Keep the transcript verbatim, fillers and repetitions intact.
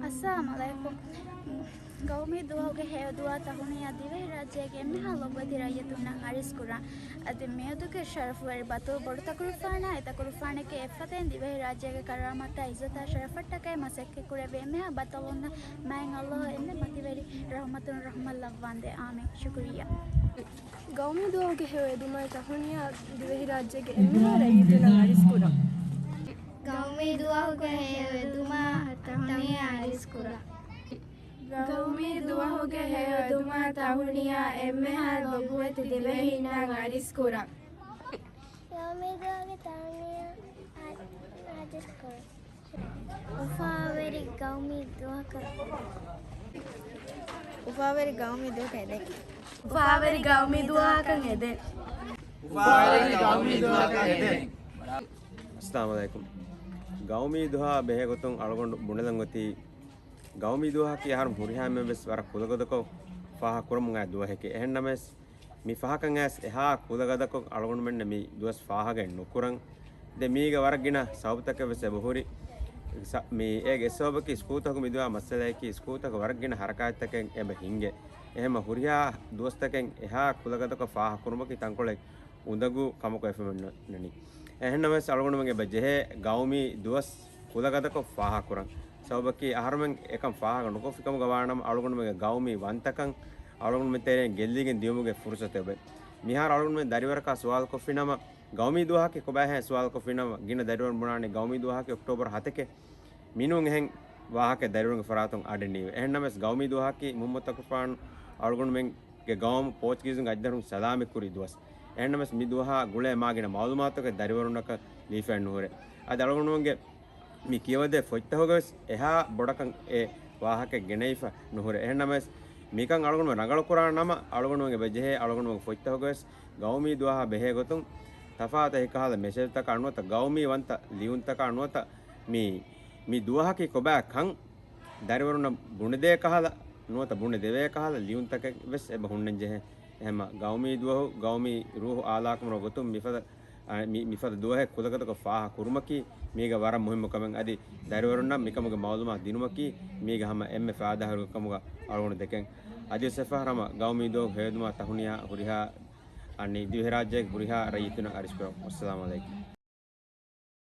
އައްސަލާމު ޢަލައިކުމް. ގައުމީ ދުވަހުގެ ހެޔޮ ދުވާ ތަހުނިޔާ ދިވެހިރާއްޖޭގެ އެންމެހާ ލޮބުވެތި ރައްޔިތުންނަށް އަރިސްކުރަން. އަދި މިއަދުގެ ޝަރަފުވެރި ބަތުލް ބޮޑުތަކުރުފާނާ އެތަކުރުފާނެކޭ އެއްފަދައިން ދިވެހިރާއްޖޭގެ ކަރާމަތާ އިއްޒަތާ ޝަރަފަށްޓަކައި މަސައްކަތްކުރެއްވި އެންމެހާ ބައްތަލުންނަށް މާތް ﷲ އެންމެ މަތިވެރި ރަޙުމަތުން ރަޙުމަތް ލައްވާނދޭ. އާމީން. ޝުކުރިއްޔާ. ގައުމީ ދުވަހުގެ ހެޔޮ ދުވާ ތަހުނިޔާ ދިވެހިރާއްޖޭގެ އެންމެހާ ރައްޔިތުންނަށް އަރިސްކުރަން. ގައުމީ ދުވަހުގެ ހެޔޮ ދުވާ ތަހުނިޔާ އަރިސްކުރަން. ގައުމީ ދުވަހުގެ ހެޔޮ ދުވާ ތަހުނިޔާ އެންމެހާ ލޮބުވެތި ދިވެހިންނަށް އަރިސްކުރަން. ގައުމީ ދުވަހުގެ ތަހުނިޔާ އަ-، އަރިސްކުރަން. އުފާވެރި ގައުމީ ދުވަހަކަށް. އުފާވެރި ގައުމީ ދުވަހަކަށް އެދެން. އުފާވެރި ގައުމީ ދުވަހަކަށް އެދެން. އުފާވެރި ގައުމީ ދުވަހަކަށް އެދެން. އައްސަލާމު ޢަލައިކުމް. ގައުމީ ދުވަހާ ބެހޭގޮތުން އަޅުގަނޑު ބުނެލަން އޮތީ، ގައުމީ ދުވަހަކީ އަހަރު ހުރިހާ އެންމެން ވެސް ވަރަށް ކުލަގަދަކޮށް ފާހަގަކުރަމުން އައި ދުވަހެކޭ. އެހެންނަމަވެސް، މި ފަހަކަށް އައިސް އެހާ ކުލަގަދަކޮށް އަޅުގަނޑުމެންނަށް މި ދުވަސް ފާހަގައެއް ނުކުރަން. ދެން މީގަ ވަރަށް ގިނަ ސަބަބުތަކެއް ވެސް އެބަހުރި. ސަ-، މި އޭގެ އެއް ސަބަބަކީ ސްކޫލްތަކު މި ދުވާ މައްސަލައަކީ ސްކޫލްތަކު ވަރަށް ގިނަ ހަރަކާތްތަކެއް އެބަ ހިނގޭ. އެހެންމަ ހުރިހާ ދުވަސްތަކެއް އެހާ ކުލަގަދަކޮށް ފާހަގަކުރުމަކީ ތަންކޮޅެއް އުނދަގޫ ކަމަކު އެފަމެންނަނީ. އެހެންނަމަވެސް އަޅުގަނޑުމެން އެބަ ޖެހޭ ގައުމީ ދުވަސް ކުލަގަދަކޮށް ފާހަގަކުރަން. ސަބަބަކީ އަހަރުމެން އެކަން ފާހަގަ ނުކޮށްފި ކަމުގަ ވާނަމަ އަޅުގަނޑުމެންގެ ގައުމީ ވަންތަކަން އަޅުގަނޑުމެން ތެރެއިން ގެއްލިގެން ދިޔުމުގެ ފުރުސަތެއް އޮވޭ. މިހާރު އަޅުގަނޑުމެން ދަރިވަރަކާ ސުވާލުކޮށްފިނަމަ، ގައުމީ ދުވަހަކީ ކޮބާހޭ ސުވާލުކޮށްފިނަމަ، ގިނަ ދަރިވަރުން ބުނާނީ ގައުމީ ދުވަހަކީ އޮކްޓޯބަރު ހަތެކޭ. މިނޫން އެހެން ވާހަކަ ދަރިވަރުންގެ ފަރާތުން އަޑެއް ނީވޭ. އެހެންނަމަވެސް ގައުމީ ދުވަހަކީ މުޙައްމަދު ތަކުރުފާނު އަޅުގަނޑުމެންގެ ގައުމު ޕޯޗުގީޒުންގެ އަތްދަށުން ސަލާމަތްކުރި ދުވަސް. އެހެންނަމަވެސް މި ދުވަހާ ގުޅޭ މާ ގިނަ މަޢުލޫމާތުތަކެއް ދަރިވަރުންނަކަށް ލިބިފައެއް ނުހުރޭ. އަދި އަޅުގަނޑުމެންގެ މި ކިޔަވަދޭ ފޮތްތަކުގަވެސް އެހާ ބޮޑަކަށް އެ ވާހަކަ ގެނައިފަ ނުހުރޭ. އެހެންނަމަވެސް މިކަން އަޅުގަނޑުމެން ރަނގަޅުކުރާ ނަމަ، އަޅުގަނޑުމެން އެބަ ޖެހޭ އަޅުގަނޑުމެންގެ ފޮތްތަކުގަވެސް ގައުމީ ދުވަހާ ބެހޭ ގޮތުން ތަފާތު އެކަހަލަ މެސެޖްތަކާ ނުވަތަ ގައުމީ ވަންތަ ލިޔުންތަކާ ނުވަތަ މި، މި ދުވަހަކީ ކޮބާ ކަން ދަރިވަރުންނަށް ބުނެދޭ ކަހަލަ ނުވަތަ ބުނެދެވޭ ކަހަލަ ލިޔުންތަކެއް ވެސް އެބަ ހުންނަން ޖެހޭ. އެހެންމަ ގައުމީ ދުވަހު ގައުމީ ރޫޙު އާލާކުރުމުގެ ގޮތުން މިފަދަ، އަ، މި، މިފަދަ ދުވަހެއް ކުލަގަދަކޮށް ފާހަ ކުރުމަކީ މީގަ ވަރަށް މުހިއްމު ކަމެއް. އަދި ދަރިވަރުންނަށް މިކަމުގެ މަޢުލޫމާތު ދިނުމަކީ މީގަ ހަމަ އެންމެ ފާއިދާހުރި ކަމުގަ އަޅުގަނޑު ދެކެން. އަދިވެސް އެއްފަހަރު ހަމަ ގައުމީ ދުވަހު ހެޔޮދުމާ ތަހުނިޔާ ހުރިހާ އަންނި ދިވެހިރާއްޖޭގެ ހުރިހާ ރައްޔިތުންނަށް އަރިސްކުރަން. ވައްސަލާމު ޢަލައިކުމް.